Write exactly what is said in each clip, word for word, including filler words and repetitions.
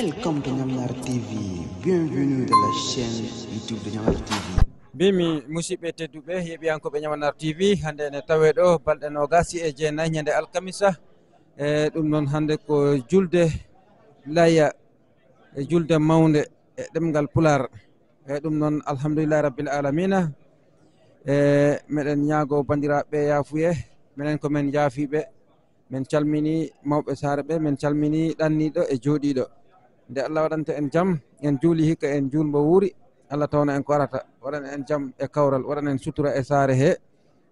Welcome to Nyamnar T V. Bienvenue dans la chaîne YouTube de Nyamnar T V. Mbimi musidɓe tedduɓe, yeeɓiyankooɓe Nyamnar T V, hannde ene tawee ɗo balɗe noogaas e jeenayi, ñande alkamisa. E ɗum noon, hannde ko julde layya, e julde mawnde e ɗemngal Pulaar. E ɗum noon, alhamdulillahi rabbil aalamiina. E meɗen ñaago banndiraaɓe yaafuye, menen ko men yaafiiɓe. Men calmini mawɓe saare ɓe, men calmini ɗanniiɗo e jooɗiiɗo. Nde Allah waɗanta en jam, en juuli hikka, en juul mbo wuuri, Allah tawna en ko arata, waɗana en jam e kawral, waɗana en sutura e saare he.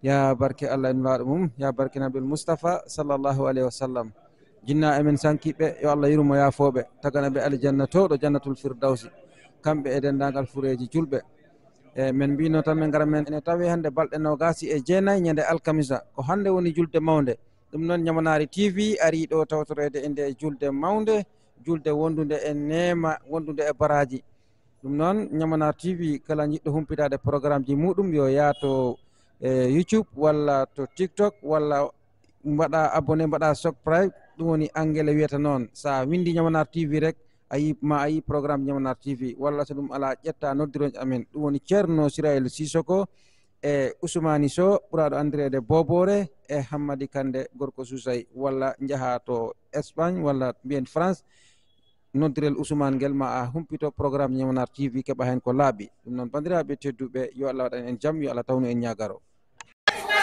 Ya barke Allah e Nulaaɗo mum, ya barke Nabil Mustafa sallallahu alayhi wa sallam. Jinnaaɓe men sankiiɓe, yo Allah yurmo yaafooɓe, tagana ɓe aljanna to ɗo Jannatul Firdawsi, kamɓe e denndaangal fureeji julɓe. E men mbino tan, men ngara men ene tawi hannde balɗe noogaas e jeenayi, ñande alkamisa. Ko hannde woni julde mawnde. Ɗum noon, Ñamanaari T V arii ɗo tawtoreede e nde julde mawnde, julde wondunde e neema, wondunde e baraaji. Ɗum noon, Ñamanaari T V, kala jiɗɗo humpitaade programmeji muɗum, yo yaato e YouTube walla to TikTok, walla mbaɗa abonné, mbaɗa subscribe. Ɗum woni Angele wiyata noon. So a winndi Ñamanaari T V rek, a yi, ma a yi programme Ñamanaari T V, walla so ɗum alaa, ƴetta noddiron amen. Ɗum woni Ceerno Sirayel Sisoko e Usmaani Sow, ɓuraaɗo anndireede Booboore, e Hammadi Kannde, gorko Suusay, walla njaha to Espagne, walla mbiyen France, noddirel Usmaan ngel, ma a humpito programme Ñamanaari T V, keɓa heen ko laaɓi. Ɗum noon, banndiraaɓe tedduɓe, yo Allah waɗan en jam, yo Allah tawnu en ñaagaro. الله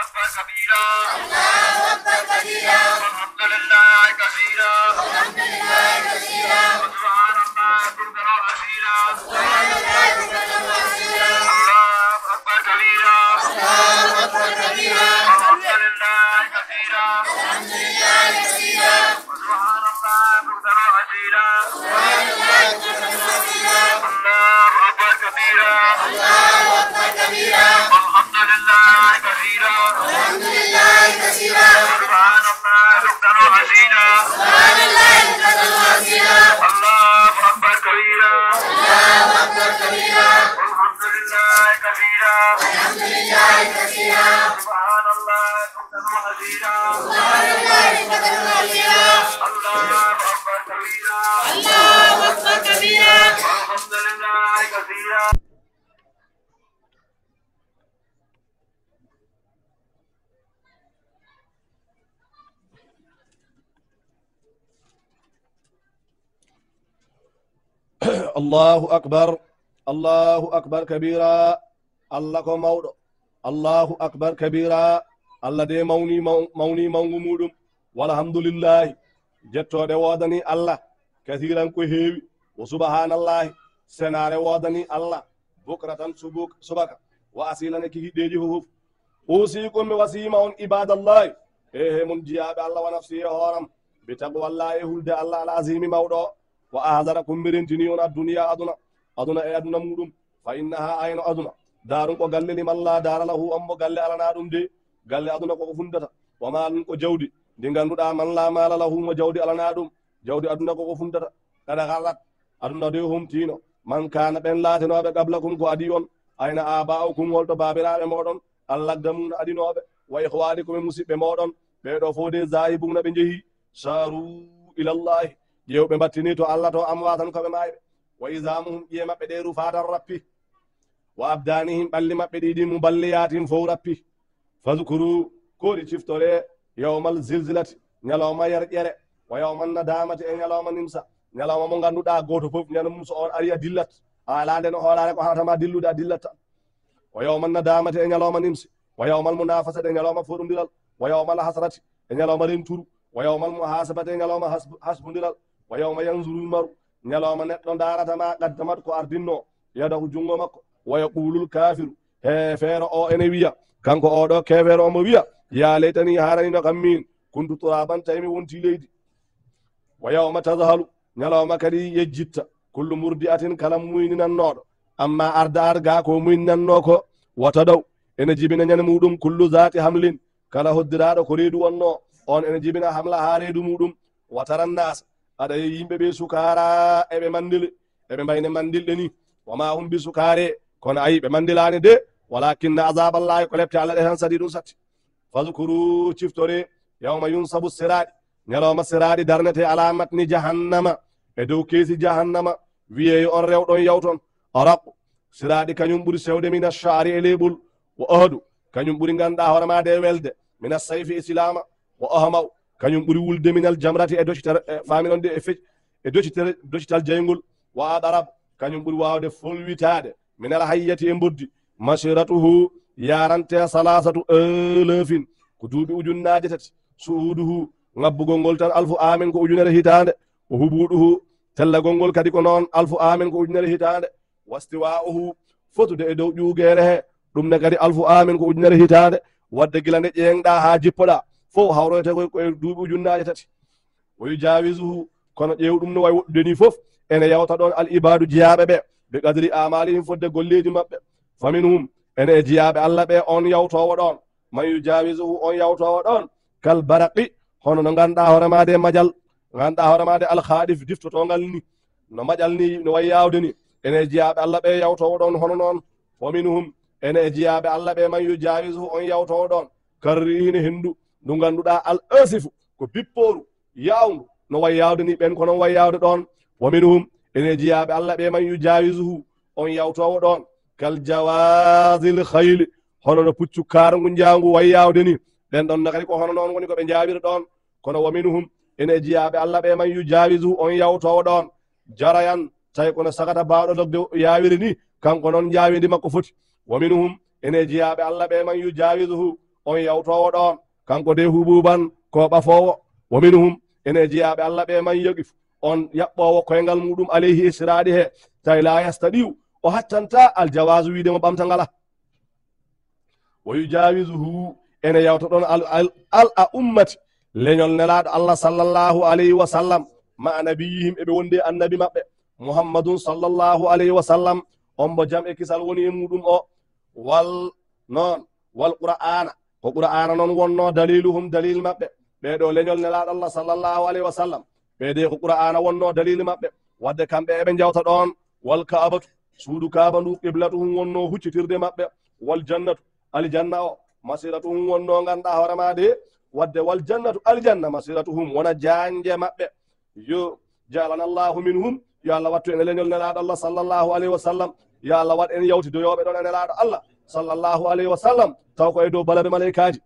أكبر كبيرا. الله أكبر كبيرا. والحمد لله كثيرا. والحمد لله كثيرا. وسبحان الله بكرة وأصيلا. سبحان الله بكرة وأصيلا. الله أكبر كبيرا. الله أكبر كبيرا. والحمد لله كثيرا. والحمد لله كثيرا. وسبحان الله بكرة وأصيلا. سبحان الله بكرة وأصيلا. الله أكبر كبيرا. الله أكبر كبيرا. والحمد لله كثيرا. والحمد لله كثيرا. سبحان الله بكرة وأصيلا. سبحان الله بكرة وأصيلا. الله أكبر كبيرا. الله أكبر كبيرا. والحمد لله كثيرا. والحمد لله كثيرا. سبحان الله بكرة وأصيلا. سبحان الله بكرة وأصيلا. الله أكبر كبيرا. الله أكبر كبيرا. والحمد لله كثيرا. الله أكبر. الله أكبر كبيرا. Allah ko mawɗo. الله أكبر كبيرا. Allah de mawni, maw-, mawni mawngu muɗum. والحمد لله. Jettooɗe woodani Allah. كثيرا ko heewi. وسبحان الله. Senaare woodani Allah. بكرة subuk-, subaka. وأصيلا e kikiɗeeji fof. أوصيكم mi wasiyima on عباد الله. He, he mon jiyaaɓe Allah, ونفسي e hooram. بتقوى الله e hulde Allah العظيم mawɗo o. وأحذركم mi rentini on الدنيا aduna. Aduna e aduna muɗum. فإنها ayno aduna. دار ko galle لمن لا دار له on mo galle alanaa ɗum de. Galle aduna koko funtata. ومال ko jawdi. Ndi ngannduɗaa من لا مال له mo jawdi alanaa ɗum. Jawdi aduna koko funtata. قد خلت. Aduna de humtiino. من كان ɓen laatinooɓe قبلكم ko adii on. أين آباؤكم holto baabiraaɓe mooɗon. الأقدمون adinooɓe. وإخوانكم e musiɓɓe mooɗon. Ɓee ɗoo fof de ذاهبون ɓe njehii. ساروا إلى الله. Ƴeew ɓe mbattini to Allah to أمواتا ko ɓe maayɓe. وعظامهم ƴiye maɓɓe ɗe رفاتا rappi. وأبدانهم ɓalli maɓɓe ɗi ɗi مبليات fof rappi. فاذكروا koori ciftore يوم الزلزلة ñalawma yerƴere. ويوم الندامة e ñalawma nimsa. Ñalawma mo ngannduɗaa gooto fof ñande mum so on ari a dillat. A alaa nden hoolaare ko haɗata ma dillude a dillat tan. ويوم الندامة e ñalawma nimsi. ويوم المنافسة e ñalawma foɗondiral. ويوم الحسرة e ñalawma renturu. ويوم المحاسبة e ñalawma hasb-, hasbondiral. ويوم ينظر المرء ñalawma neɗɗo ndaarata ما قدمت ko ardinnoo. يده junngo makko. ويقول الكافر heefereejo o ene wiya, kanko oo ɗoo keefeero omo wiya, يا ليتني haranino kam miin, كنت ترابا tawi mi wontii leydi. ويوم تذهل ñalawma kadi yejjitta, كل مرضعة kala muyninannooɗo, عما أرضعت gaa ko muyninannoo ko, وتضع ene jibina ñande muɗum, كل ذات حمل kala hoddiraaɗo ko reedu wonnoo, on ene jibina حملها reedu muɗum, وترى الناس aɗa yiya yimɓe ɓe سكارى eɓe manndili, eɓe mbayni manndilɓe ni, وما هم بسكارى kono ayi ɓe manndilaani de, ولكن عذاب الله ko lepte Allah ɗe tan sadi ɗum satti. فاذكروا ciftore, يوم ينصب السراط Ñalawma siraaɗi darnete alaa matni jahannama, e dow keesi jahannama, wiyee yo on rew ɗon yawton. Araqu, siraaɗi kañum ɓuri sewde min ash-sha'ri e leeɓol, wa ahdu, kañum ɓuri ngannduɗaa hoore maade e welde, min as-sayfi e silaama, wa ahma'u, kañum ɓuri wulde min al-jamrati e docitere, e faaminon de e fec-, e docitere, docital jeyngol, wa adrabu, kañum ɓuri waawde folwitaade, min al-hayyati e mboddi, masiratuhu, yarante salaasatu alafin, ko duuɓi ujunnaaje tati, su'uduhu, ngabbugol ngol tan alfu amin ko ujunere hitaande, wa hubuduhu, tellagol ngol kadi ko noon alfu amin ko ujunere hitaande, wastiwa'uhu, fotude e dow ƴuugeere he, ɗum ne kadi alfu amin ko ujunere hitaande, wadde gila nde ƴeeŋɗaa haa jippoɗaa, fof hawroyte koy ko e duuɓi ujunnaaje tati. Wa yujawizuhu, kono ƴeew ɗum no wayi woɗɗude ni fof, ene yawta ɗon al ibadu jiyaaɓe ɓe, bi qadri amalihim fodde golleeji maɓɓe. Fa minhum, ene e jiyaaɓe Allah ɓe on yawtoowo ɗon, man yujawizuhu on yawtoowo ɗon, kal baraqi, hono no ngannduɗaa hoore maade majal, ngannduɗaa hoore maade al khaɗif diftotongal ni, no majal ni, no wayi yaawde ni, ene e jiyaaɓe Allah ɓe yawtoowo ɗon hono noon. Wa minhum, ene e jiyaaɓe Allah ɓe man yujawizuhu on yawtoowo ɗon, karrihi ne henndu, ndu ngannduɗaa al asifu, ko bippooru, yaawndu, no wayi yaawde ni ɓen ko noon wayi yaawde ɗon. Wa minhum, ene e jiyaaɓe Allah ɓe man yujawizuhu, on yawtoowo ɗon, kal jawazil khayli, hono no puccu kaarngu njaangu wayi yaawde ni, ɓen ɗon ne kadi ko hono noon woni ko ɓe njaawiri ɗon. Kono wa minhum, ene e jiyaaɓe Allah ɓe man yujawizuhu, on yawtoowo ɗon, jarayan, tawi kono sagata baawɗo dogde yaawiri ni, kanko noon njaawindi makko foti. Wa minhum, ene e jiyaaɓe Allah ɓe man yujawizuhu, on yawtoowo ɗon, kanko de hububan ko ɓafoowo. Wa minhum, ene e jiyaaɓe Allah ɓe man yaqifu, on yaɓɓoowo koyngal muɗum alayhi e siraaɗi he, tawi la yastadiu, o hattanta al jawazu wiide mo ɓamta ngala. Wa yujawizuhu, ene yawta ɗon al, al, al a ummati, leñol nelaaɗo Allah sallallahu alayhi wa sallam, ma nabiyihim, eɓe wondi e annabi maɓɓe, Muhammadun sallallahu alayhi wa sallam, on mbo jam e kisal woni e muɗum o, wal noon, wal qur'ana, ko qur'ana noon wonno daliluhum, dalil maɓɓe, ɓee ɗo leñol nelaaɗo Allah sallallahu alayhi wa sallam, ɓee de ko qur'ana wonno dalil maɓɓe, wadde kamɓe eɓe njawta ɗoon, wal kaabatu, suudu kaaba ndu, qiblatuhum wonno huccitirde maɓɓe, wal jannatu, aljanna o, masiratuhum wonno ngannduɗaa hoore ma de, wadde wal jannatu, aljanna, masiratuhum wona jaanje maɓɓe. Yo jaalana Allahu minhum, yo Allah wattu en e leñol nelaaɗo Allah sallallahu alayhi wa sallam, yo Allah waɗ en yawtidoyooɓe ɗon e nelaaɗo Allah sallallahu alayhi wa sallam, taw ko e dow balabe maleykaaji.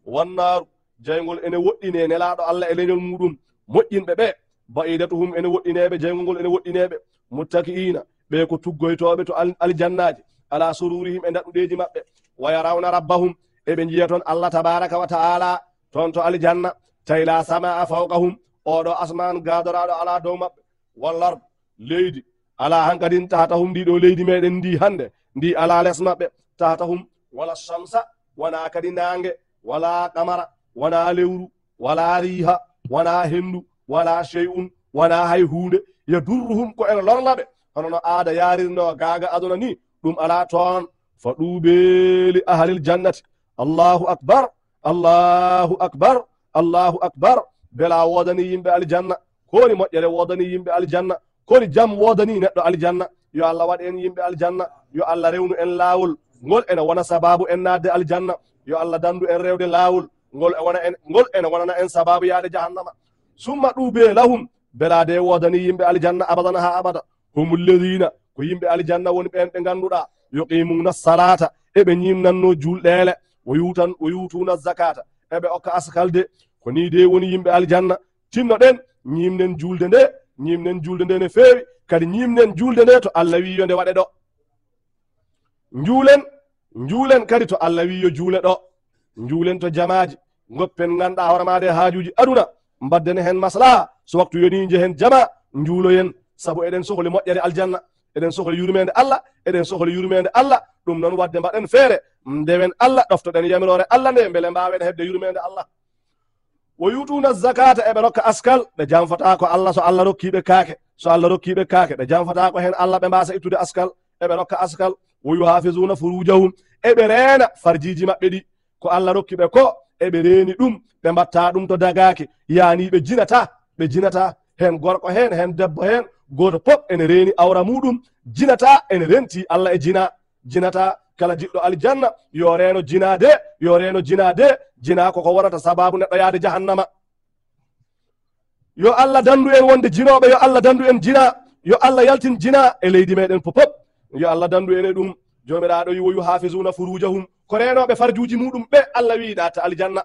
Wannaaru, jayngol ene woɗɗine nelaaɗo Allah e leñol muɗum, moƴƴinɓe ɓe, ba'idatuhum ene woɗɗineeɓe, jayngol ngol ene woɗɗineeɓe, muttaki'ina, ɓe ko tuggoytooɓe to al-, aljannaaji, ala sururihim e daɗɗuɗeeji maɓɓe, wa yarawna rabbahum, eɓe njiya toon Allah tabaraka wa ta'ala, toon to aljanna, tawi la samaa fawqahum, oɗo asmaan gaadoraaɗo alaa dow maɓɓe, wal ard, leydi, alaa hankadin tahtahum, ndi ɗo leydi meɗen ndi hannde, ndi alaa les maɓɓe, tahtahum, wala shamsa, wonaa kadi naange, wala qamara, wonaa lewru, wala riiha, wonaa henndu, wala shay'un, wonaa hay huunde, yadurruhum, ko ene lorla ɓe, hono no aada yaarirnoo gaaga aduna ni, ɗum alaa toon. Fa ɗuuɓe li ahlil jannati. Allahu akbar, Allahu akbar, Allahu akbar. Belaa woodanii yimɓe aljanna. Koni moƴƴere woodanii yimɓe aljanna? Koni jam woodanii neɗɗo aljanna? Yo Allah waɗ en yimɓe aljanna. Yo Allah rewnu en laawol ngol ene wona sabaabu en naatde aljanna. Yo Allah danndu en rewde laawol ngol e wona en, ngol ene wonana en sabaabu yaade jahannama. Summa ɗuuɓe lahum, belaa de woodanii yimɓe aljanna abadan haa abada. Humul ladina, ko yimɓe aljanna woni ɓeen ɓe ngannduɗaa, yuqimuna salata, eɓe ñiimnannoo juulɗeele, wo yuutan, wo yuutuuna zakata, eɓe okka askal de. Ko nii de woni yimɓe aljanna. Tinno ɗen, ñiimnen juulde nde, ñiimnen juulde nde no feewi, kadi ñiimnen juulde nde to Allah wii yo nde waɗe ɗo. Njuulen, njuulen kadi to Allah wii yo juule ɗo. Njuulen to jamaaji, ngoppen ngannduɗaa hoore maade haajuuji aduna, mbaɗden heen maslaha, so waktu yonii njehen jama, njuuloyen, sabu eɗen sohli moƴƴere aljanna, eɗen sohli yurmeende Allah, eɗen sohli yurmeende Allah. Ɗum noon waɗde mbaɗen feere, ndewen Allah, ɗoftoɗen yamiroore Allah nde, mbele mbaawen heɓde yurmeende Allah. Wo yuutuuna zakata, eɓe rokka askal, ɓe janfataa ko Allah, so Allah rokkii ɓe kaake, so Allah rokkii ɓe kaake, ɓe janfataa ko heen Allah, ɓe mbaasa ittude askal, eɓe rokka askal. Wo yuhafizuna furujahum, eɓe reena farjiiji maɓɓe ɗi, ko Allah rokki ɓe ko, eɓe reeni ɗum, ɓe mbaɗtaa ɗum to dagaaki, yaani ɓe jinataa, ɓe jinataa, heen gorko heen, heen debbo heen, gooto pop ene reeni awra muuɗum, jinataa, ene rentii Allah e jinaa. Jinata kala jiɗɗo aljanna, yo reeno jinaa de, yo reeno jinaa de. Jinaa koko wonata sabaabu neɗɗo yaade jahannama. Yo Allah dandu en wonde jinooɓe, yo Allah dandu en jina, yo Allah yaltin jina e leydi meɗen popop. Yo Allah dandu en e ɗum. Joomiraaɗo wi, "Wa yuhafizuna furujahum." Ko reenooɓe farjuuji muɗum ɓe Allah wi naata aljanna.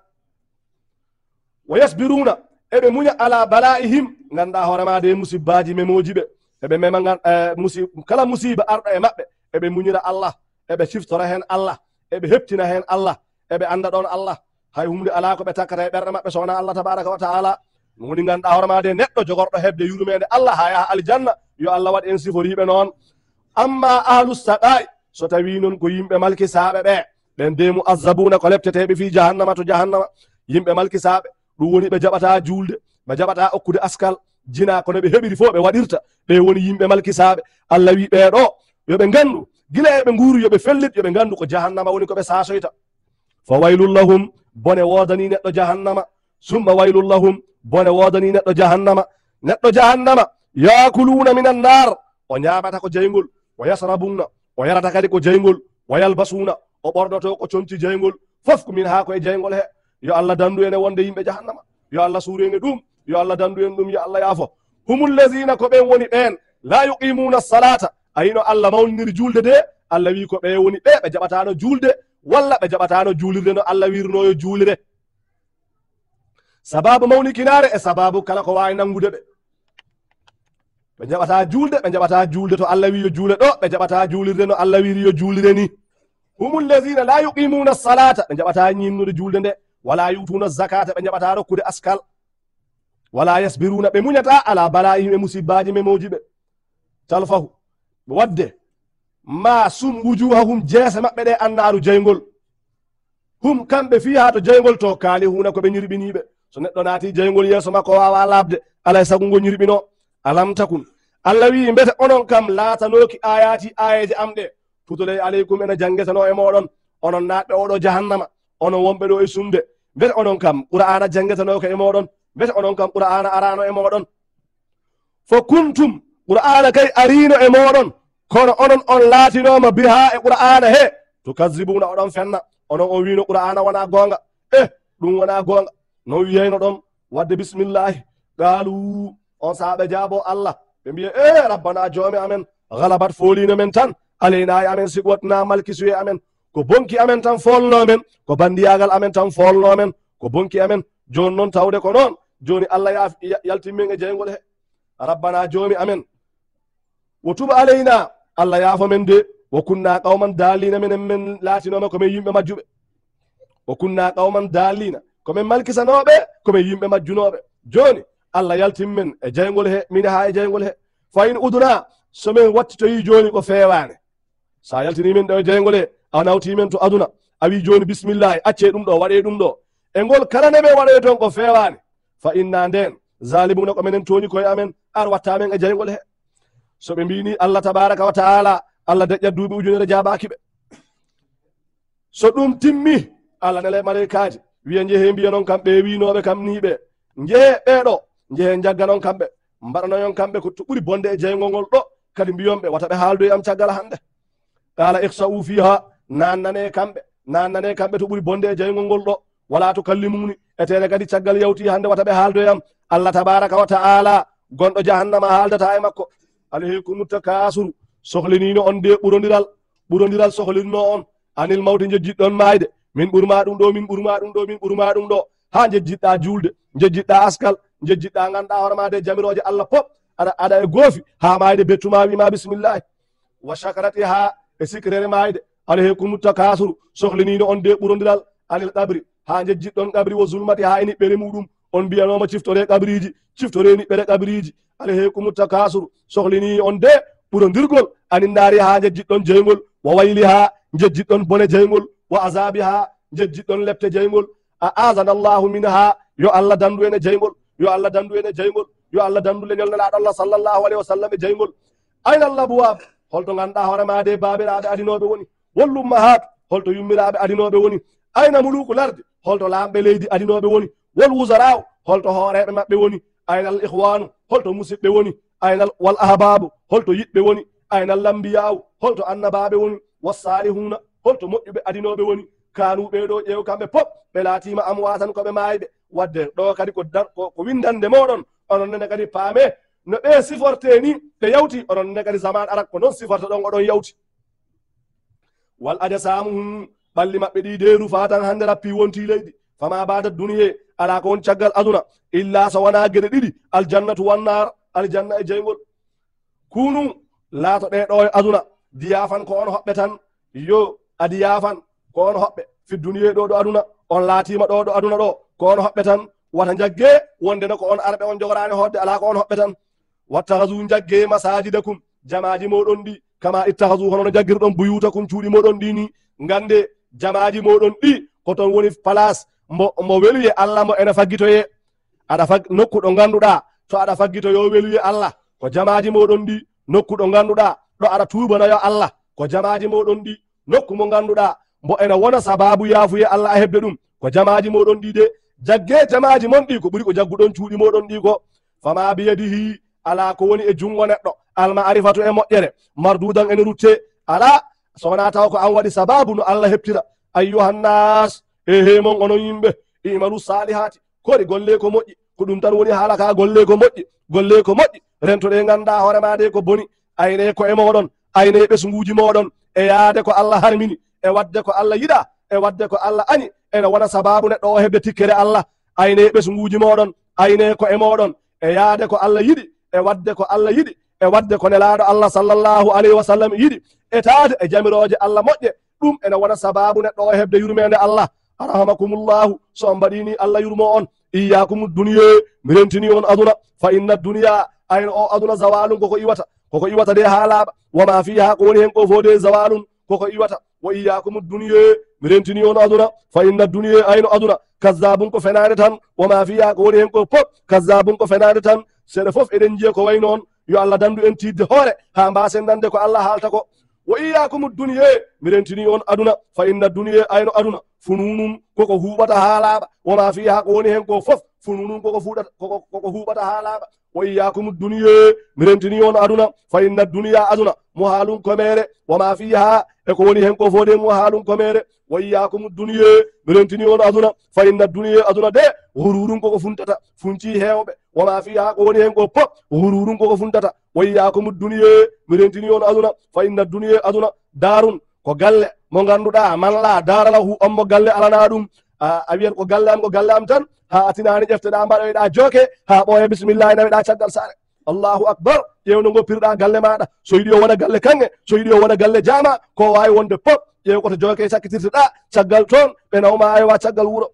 "Wa yasbiruna," eɓe muña, "ala bala'ihim," ngannduɗaa hoore maa de musibbaaji memooji ɓe. Eɓe mema ngan-, eh, musi-, kala musiiba arɗo e maɓɓe, eɓe muñira Allah, eɓe ciftora heen Allah, eɓe heptina heen Allah, eɓe annda ɗoon Allah. Hay huunde alaa ko ɓe takkata e ɓerɗe maɓɓe so wonaa Allah tabaaraka wa taala. Ɗum woni ngannduɗaa hoore maa de neɗɗo jogorɗo heɓde yurmeende Allah haa yaha aljanna, yo Allah waɗ en siforiiɓe noon. Amma ahlu saqaa'i, so tawii noon ko yimɓe malkisaaɓe ɓe, ɓen de mu'azzabuuna ko lepteteeɓe fii jahannama to jahannama. Yimɓe malkisaaɓe, ɗum woni ɓe jaɓataa juulde, ɓe jaɓataa okkude askal, jinaa kono ɓe heɓiri fof ɓe waɗirta. Ɓe woni yimɓe malkisaaɓe. Allah wi ɓee ɗo, yo ɓe nganndu, gila e ɓe nguuru, yo ɓe fellit, yo ɓe nganndu ko jahannama woni ko ɓe saasoyta. Fa waylun lahum, bone woodanii neɗɗo jahannama. Summa waylun lahum, bone woodanii neɗɗo jahannama. Neɗɗo jahannama, yaakuluuna minan naar, o ñaamata ko jeyngol, wa yasrabuuna, o yarata kadi ko jeyngol, wa yalbasuuna, o ɓornoto ko conci jeyngol. Fof ko min haa ko e jeyngol he. Yo Allah dandu en e wonde yimɓe jahannama. Yo Allah suuru en e ɗum. Yo Allah dandu en ɗum, yo Allah yaafo. Humul laziina, ko ɓen woni ɓen, laa yuqiimuuna salaata. Ayi no Allah mawniri juulde de, Allah wi ko ɓe woni ɓe, ɓe jaɓataano juulde, walla ɓe jaɓataano juulirde no Allah wirnoo yo juulire. Sababu mawnikinaare e sababu kala ko waawi nanngude ɓe. Ɓe jaɓataa juulde, ɓe jaɓataa juulde to Allah wi yo juule ɗo, ɓe jaɓataa juulirde no Allah wiri yo juulire ni. Humul laziina laa yuqiimuuna salaata, ɓe jaɓataa ñiimnude juulde nde, walaa yu'tuuna zakaata, ɓe jaɓataa rokkude askal. Walaa yasbiruuna, ɓe muñataa alaa balaa'ihim e musibbaaji memooji ɓe. Talfahu, wadde, maa sum wujuuhahum, jeese maɓɓe ɗe annaaru jeyngol. Hum, kamɓe fii haa to jeyngol to kaalihuuna, ko ɓe ñirɓiniiɓe. So neɗɗo naati jeyngol yeeso makko waawaa laaɓde, alaa e sago ngo ñirɓinoo. Alam takun. Allah wi'i, mbete onon kam laatanooki aayaati, aayeeje am ɗe, tutlee aleykum, ene janngetenoo e mooɗon, onon naatɓe oo ɗoo jahannama, onon wonɓe ɗoo e sumde. Mbete onon kam Qur'aana janngetenooka e mooɗon, mbete onon kam Qur'aana araano e mooɗon. Fo kuntum, Qur'aana kay ariino e mooɗon, kono onon on laatinooma bihaa e Qur'aana he, tukazzibuuna, oɗon fenna. Onon on wiino Qur'aana wonaa goonga. Eh, ɗum wonaa goonga. No wiyayno ɗon, wadde bismillaahi. Qaalu, on sahaa ɓe jaabo Allah. Ɓe mbiya, "Eh, Rabbana, Joomi amen, galabat, fooliino men tan, alaynaa, e amen, siqwatuna, malkisuye amen. Ko bonki amen tan foolnoo men, ko banndiyaagal amen tan foolnoo men, ko bonki amen." Jooni noon tawde ko noon, jooni Allah yaaf-, ya-, yaltin men e jeyngol he. Rabbana, Joomi amen, wo tub alaynaa, Allah yaafo men de, wo kunnaa qawman daalliina, menen men laatinooma ko men yimɓe majjuɓe. Wo kunnaa qawman daalliina, ko men malkisanooɓe, ko men yimɓe majjunooɓe. Jooni, Allah yaltin men e jeyngol he, min haa e jeyngol he. Fa in udnaa, so men wattitoyii jooni ko feewaani. So a yaltinii men ɗo e jeyngol he, a nawtii men to aduna, a wii jooni bismillaahi, accee ɗum ɗo, waɗee ɗum ɗo. E ngol kala nde men waɗoyton ko feewaani, fa innaa, ndeen, zaalimuuna, ko menen tooñi koye amen, ar wattaa men e jeyngol he. So ɓe mbii nii Allah tabaaraka wa taala, Allah deƴƴat duuɓi ujunere jaabaaki ɓe. So ɗum timmi, Allah nela e maleykaaji, wiya, "Njehee mbiyanon kam ɓe wiinooɓe kam nii ɓe, njehee ɓee ɗo, njehee njagganon kamɓe, mbaɗanoyon kamɓe ko to ɓuri bonde e jeyngol ngol ɗo, kadi mbiyon ɓe wata ɓe haaldu e am caggal hannde." Qaala ikhsa'u fiihaa, naannanee kamɓe, naannanee kamɓe to ɓuri bonde e jeyngol ngol ɗo. "Walaa tukallimuuni," e tere kadi caggal yawtii hannde wata ɓe haaldu e am. Allah tabaaraka wa taala, gonɗo jahannama haaldataa e makko. Alhaakumu takaasuru, sohliniino on de ɓurondiral, ɓurondiral sohlinnoo on. Anil mawti, njejjitɗon maayde. Min ɓurmaa ɗum ɗo, min ɓurmaa ɗum ɗo, min ɓurmaa ɗum ɗo. Haa njejjitɗaa juulde, njejjitɗaa askal, njejjitɗaa ngannduɗaa hoore maa de jamirooje Allah pop. Aɗa, aɗa e goofi, haa maayde bettumaa wi'maa bismillaahi. Wa sakaratihaa, e sikkere maayde. Alhaakumu takaasuru, sohliniino on de ɓurondiral. Anil qabri, haa njejjitɗon qabri, wa zulmatihaa, e niɓɓere muuɗum. On mbiyanooma ciftoree qabriiji, ciftoree niɓɓere qabriiji. Alhaakumu takaasuru, sohlinii on de ɓurondirgol. Anin naari, haa njejjitɗon jeyngol. Wa waylihaa, njejjitɗon bone jeyngol. Wa azaabihaa, njejjitɗon lepte jeyngol. A'aazanaa Allaahu minhaa, yo Allah dandu en e jeyngol, yo Allah dandu en e jeyngol, yo Allah dandu leñol Nelaaɗo Allah sallallaahu alayhi wa sallam e jeyngol. Aynal abwaab, holto ngannduɗaa hoore maa de baabiraaɓe adinooɓe woni? Wal ummahaat, holto yummiraaɓe adinooɓe woni? Ayna muluuku lardi, holto laamɓe leydi adinooɓe woni? Wal wuzaraa'u, holto hooreeɓe maɓɓe woni? Aynal ikhwaanu, holto musiɓɓe woni? Aynal, wal ahbaabu, holto yiɗɓe woni? Aynal anbiyaa'u, holto annabaaɓe woni? Was saalihuuna, holto moƴƴuɓe adinooɓe woni? Kaanuu, ɓee ɗoo ƴeew kamɓe pop, ɓe laatiima amwaatan, ko ɓe maayɓe. Wadde ɗoo kadi ko dar-, ko, ko winndannde mooɗon, Onon nene kadi paame no ɓe siforte ni, ɓe yawti, onon nene kadi zaman arak ko noon siforto ɗon, oɗon yawti. Wal ajsamuhum, ɓalli maɓɓe ɗi de rufa tan hannde rappi wonti leydi. Fama bada duniye, alaa ko woni caggal aduna, illa so wonaa geɗe ɗiɗi, aljannatu wannaar, aljanna e jeyngol. Kunu, laato ɗe ɗo e aduna, diyafan ko on hoɓɓe tan, yo a diyafan ko on hoɓɓe, fi duniye ɗo ɗo aduna, on laatiima ɗo ɗo aduna ɗo, ko on hoɓɓe tan, wata njagge wonde no ko on arɓe on jogoraani hoɗde, alaa ko on hoɓɓe tan. Wattahazu, njagge masajidakum, jamaaji mooɗon ɗi, kama ittahazu, hono no jaggirɗon buyutakum, cuuɗi mooɗon ɗi ni. Ngannde jamaaji mooɗon ɗi ko toon woni place mo, mo weluye Allah mo ene faggitoye. Aɗa fag-, nokku ɗo ngannduɗaa to aɗa faggitoyo weluye Allah, ko jamaaji mooɗon ɗi, nokku ɗo ngannduɗaa ɗo aɗa tuubanoyo Allah, ko jamaaji mooɗon ɗi, nokku mo ngannduɗaa mbo ene wona sabaabu yaafuye Allah a heɓde ɗum, ko jamaaji mooɗon ɗi de. Jagge jamaaji mon ɗi ko ɓuri ko jagguɗon cuuɗi mooɗon ɗi ko. Fama biyadihi, alaa ko woni e junngo neɗɗo, alma'rifatu e moƴƴere, mardudan ene rutte, alaa, so wonaa taw ko an waɗi sabaabu no Allah heɓtira. Ayyuhannas, e he mon onon yimɓe, i'malu salihati, kori golle ko moƴƴi, ko ɗum tan woni haala ka, golle ko moƴƴi, golle ko moƴƴi, rentoɗe ngannda hoore ma de ko boni, ayne ko e moɗon, ayne ɓesnguuji moɗon, e yaade ko Allah harmini, e waɗde ko Allah yiɗa, e waɗde ko Allah añi, ene wona sabaabu neɗɗo o heɓde tikkere Allah. Ayne ɓesnguuji moɗon, ayne ko e moɗon, e yaade ko Allah yiɗi, e waɗde ko Allah yiɗi, e waɗde ko Nelaaɗo Allah sallallahu alayhi wa sallam yiɗi, e taade e jamirooje Allah moƴƴe, ɗum ene wona sabaabu neɗɗo o heɓde yurmeende Allah. Arhamakumullahu, so on mbaɗi ni Allah yurmo on. Iyyakum duniya, mi rentini on aduna. Fa inna duniya, ayno o aduna zawalun koko iwata. Koko iwata de haa laaɓa. Wa ma fiha, ko woni hen ko fof de zawalun koko iwata. Wa iyyakum duniya, mi rentini on aduna. Fa inna duniya, ayno aduna. Kazzabun ko fenaande tan. Wa ma fiha, ko woni hen ko fof. Kazzabun ko fenaande tan. Seeɗa fof eɗen njiya ko way noon. Yo Allah dandu en tiidde hoore haa mbaasen nande ko Allah haalta ko. Wa iyyakum duniya, mi rentini on aduna. Fa inna duniya, ayno aduna. Fununun koko huuɓata haa laaɓa. Wa ma fiha, ko woni hen ko fof. Fununun koko fuuɗata, koko, koko huuɓata haa laaɓa. Wa iyyakum duniya, mi rentini on aduna. Fa inna duniya, aduna. Muhalun ko meere. Wa ma fiha, e ko woni hen ko fof de muhalun ko meere. Wa iyyakum duniya, mi rentini on aduna. Fa inna duniya, aduna de. Ghururun koko funtata. Funci heewɓe. Wa ma fiha, ko woni hen ko fof. Ghururun koko funtata. Wa iyyakum duniya, mi rentini on aduna. Fa inna duniya, aduna. Darun, ko galle mo ngannduɗaa, man la dara lahu, on mo galle alana ɗum. A, a wiyat ko galle am, ko galle am tan, haa a tinaani ƴefteɗaa mbaɗoyɗaa jooke, haa ɓooya bisimillahi naweɗaa caggal saare. Allahu akbar. Ƴeewno ngo pirɗaa galle maaɗa. So yiɗi o wona galle kaŋŋe, so yiɗi o wona galle jaama, ko waawi wonde pop. Ƴeew ko to jooke sakkitirteɗaa, caggal toon, ɓe nawma aywa caggal wuro.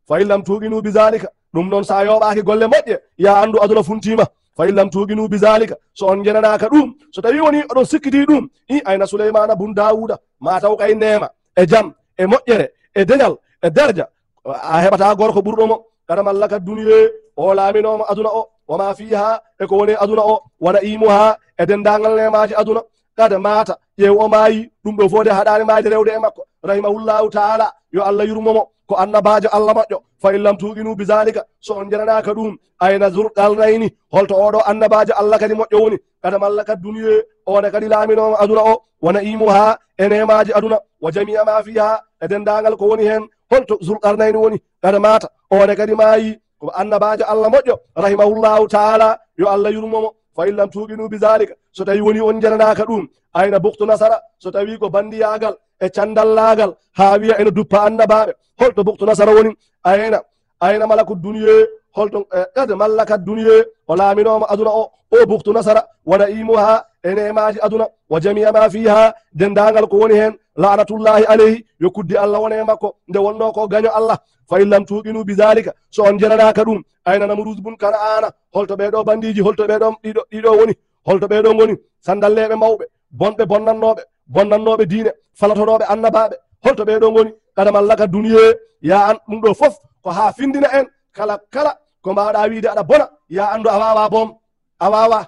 Fa in lam tuqinu bi zalika, ɗum noon so a yooɓaaki golle moƴƴe, ya anndu aduna funtiima. Fa in lam tuqinu bi zalika, so on njenanaaka ɗum, so tawi woni oɗon sikkiti ɗum, i ayna Suleymana bun Dawuda, ma taw kay neema, e jam, e moƴƴere, e deñal, e darja, a heɓata gorko ɓurɗo mo. Kada mallaka duniya, o laaminooma aduna o, wa ma fiha, e ko woni aduna o, wa na'imuha, e denndaangal neemaaji aduna. Kada mata, ƴeew o maayi, ɗum ɗo fof de haɗaani maayde rewde e makko. Rahimahullahu taala, yo Allah yurmo mo, ko annabaajo Allah moƴƴo. Fa in lam tuqinu bi zalika, so on njenanaaka ɗum, ayna Zul Qarnayni, holto oɗo annabaajo Allah kadi moƴƴo woni? Kada mallaka duniya, o ne kadi laaminooma aduna o, wa na'imuha, e neemaaji aduna, wa jami'a ma fiha, e denndaangal ko woni heen, holto Zul Qarnayni woni? Kada mata, o ne kadi maayi, ko annabaajo Allah moƴƴo, rahimahullahu taala, yo Allah yurmo mo. Fa in lam tuqinu bi zalika, so tawi woni on njenanaaka ɗum, ayna Buktu Nasara, so tawi ko banndiyaagal e canndallaagal, haa wiya ene duppa annabaaɓe, holto Buktu Nasara woni? Ayna, ayna malaku duniya, holto, eh, qad mallaka duniya, o laaminooma aduna o, o Buktu Nasara, wa na'imuha, e neemaaji aduna, wa jami'a ma fiha, denndaangal ko woni heen, la'natullahi alayhi, yo kuddi Allah wone e makko, nde wonno ko gaño Allah. Fa in lam tuqinu bi zalika, so on njenanaaka ɗum, ayna Namrud bun Kana'ana, holto ɓee ɗo banndiiji, holto ɓee ɗo ɗiɗo, ɗiɗo woni, holto ɓee ɗo ngoni? Sanndalleeɓe mawɓe, bonɓe bonnannooɓe, bonnannooɓe diine, falatonooɓe annabaaɓe, holto ɓee ɗo ngoni? Kada mallaka duniya, ya an, ɗum ɗo fof ko haa findina en, kala, kala ko mbaawɗaa wiide aɗa bona, ya anndu a waawaa boom, a waawaa.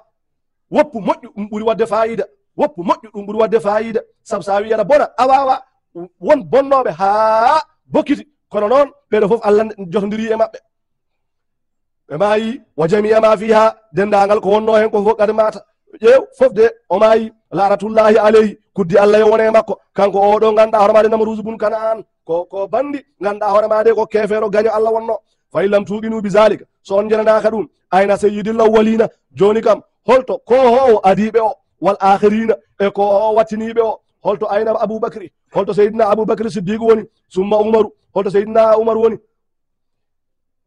Woppu moƴƴu, ɗum ɓuri waɗde faayiida. Woppu moƴƴu, ɗum ɓuri waɗde faayiida. Sabu so a wii aɗa bona, a waawaa. Won bonnooɓe haa bokkiti, kono noon ɓeeɗo fof Allah jotondiri e maɓɓe. Ɓe maayi, wa jami'a ma fiha, denndaangal ko wonnoo heen ko fof kadi mata. Ƴeew, fof de o maayi, la'natullahi alayhi, kuddi Allah yo wone e makko. Kanko o ɗo ngannduɗaa hoore maade Namruuzu bun Kana'an, ko, ko banndi, ngannduɗaa hoore maade ko keefeero gaño Allah wonno. Fa in lam tuqinu bi zalika, so on njananaaka ɗum, ayna sayyidil awwalina, jooni kam, holto koohoowo adiiɓe o, wal akhirina, e koohoowo wattiniiɓe o, holto ayna Abu Bakri, holto Seydina Abu Bakri Siddiq woni, summa Umaru, holto Seydina Umar woni,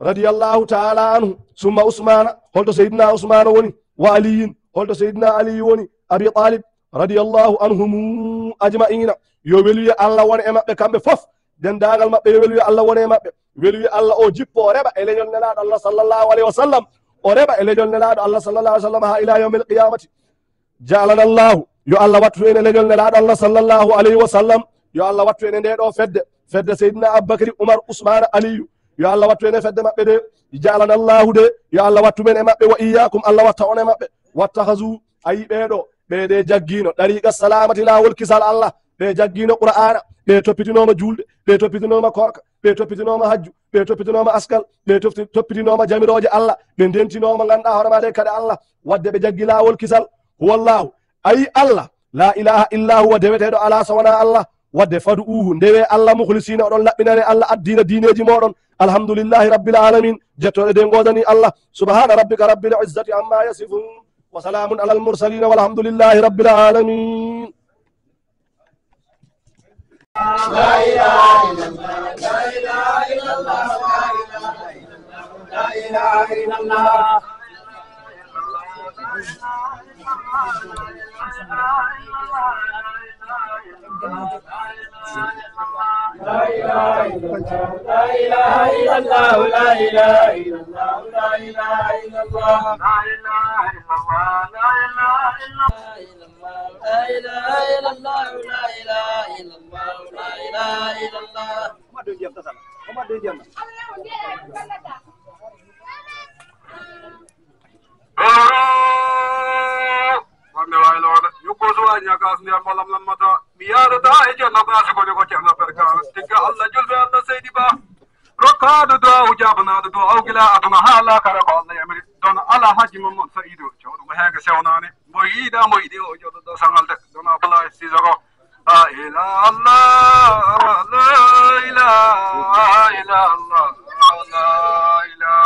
radiyallahu ta'ala anhu, summa Usmana, holto Seydina Usmana woni, wa Aliyin, holto Seydina Ali woni, Abi Talib, radiyallahu anhum ajma'ina, yo weluye Allah won e maɓɓe kamɓe fof, denndaangal maɓɓe, yo weluye Allah won e maɓɓe, weluye Allah o jippo, o reɓa e leñol Nelaaɗo Allah sallallahu alayhi wa sallam, o reɓa e leñol Nelaaɗo Allah sallallahu alayhi wa sallam haa ila yawmil qiyamati. Ja'alana Allahu, yo Allah wattu en e leñol Nelaaɗo Allah sallallahu alayhi wa sallam, yo Allah wattu en e ndee ɗoo fedde, fedde Seydina Abubakri, Umar, Usmaana, Aliyu, yo Allah wattu en e fedde maɓɓe de. Ja'alana Allahu de, yo Allah wattu men e maɓɓe, wa iyyakum, Allah watta on e maɓɓe. Wattahazu, ayi ɓee ɗoo, ɓee de jaggiino ɗariiqa salaamati, laawol kisal Allah, ɓe jaggiino Qur'aana, ɓe toppitinooma juulde, ɓe toppitinooma koorka, ɓe toppitinooma hajju, ɓe toppitinooma askal, ɓe tofti-, toppitinooma jamirooje Allah, ɓe ndentinooma ngannduɗaa hoore maɓɓe kadi Allah, wadde ɓe jaggi laawol kisal. Huwallahu, ayi Allah, laa ilaaha illa huwa, deweteeɗo alaa so wonaa Allah, wadde fad'uuhu, ndewe Allah, mukhlisiina, oɗon laɓɓinane Allah addiina diineeji mooɗon. Alhamdulillahi rabbil aalamiin, jettooɗe de ngoodanii Allah. Subhaana rabbika rabbil izzati ammaa yasifuun, wa salaamun alal mursaliin, walhamdulillahi rabbil aalamiin. لا إله إلا الله، لا إله إلا الله، لا إله إلا الله. لا إله إلا الله، لا إله إلا الله، لا إله إلا الله، لا إله إلا الله. لا إله إلا الله، لا إله إلا الله، لا إله إلا الله. Wonde wayloode, yukko suwa ñagas ndiyam mo lamlammata. Mi yaadata e Ceerno Ba, si koni ko Ceerno Berka. Tigga Allah, julɓe Allah, Seydi Ba. Rokkaɗo duwaawu, jaabanaaɗo duwaawu gila aduna haa laakara, ko Allah yamiri. Don Alhaji Mamadou Saïdou, jooɗo mo heege sewnaani. Mo yiɗa, mo yiɗi o jooɗo ɗo saŋalde. Don Abdoulaye Sissoko. La ilaha illallah, la ilaha illallah, la ilaha.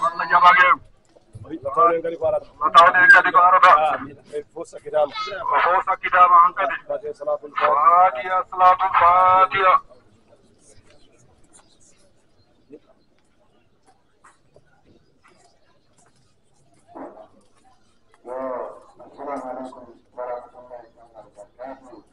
Allah jaɓa en. No tawde en kadi ko arata. No tawde en kadi ko arata. Amin. En fof sakkitaama. O fof sakkitaama hankadi. Fatiha, salatul Fatiha. Fatiha, salatul Fatiha. Yo, assalamu aleykum wa rahmatullahi taala wa barakatuh.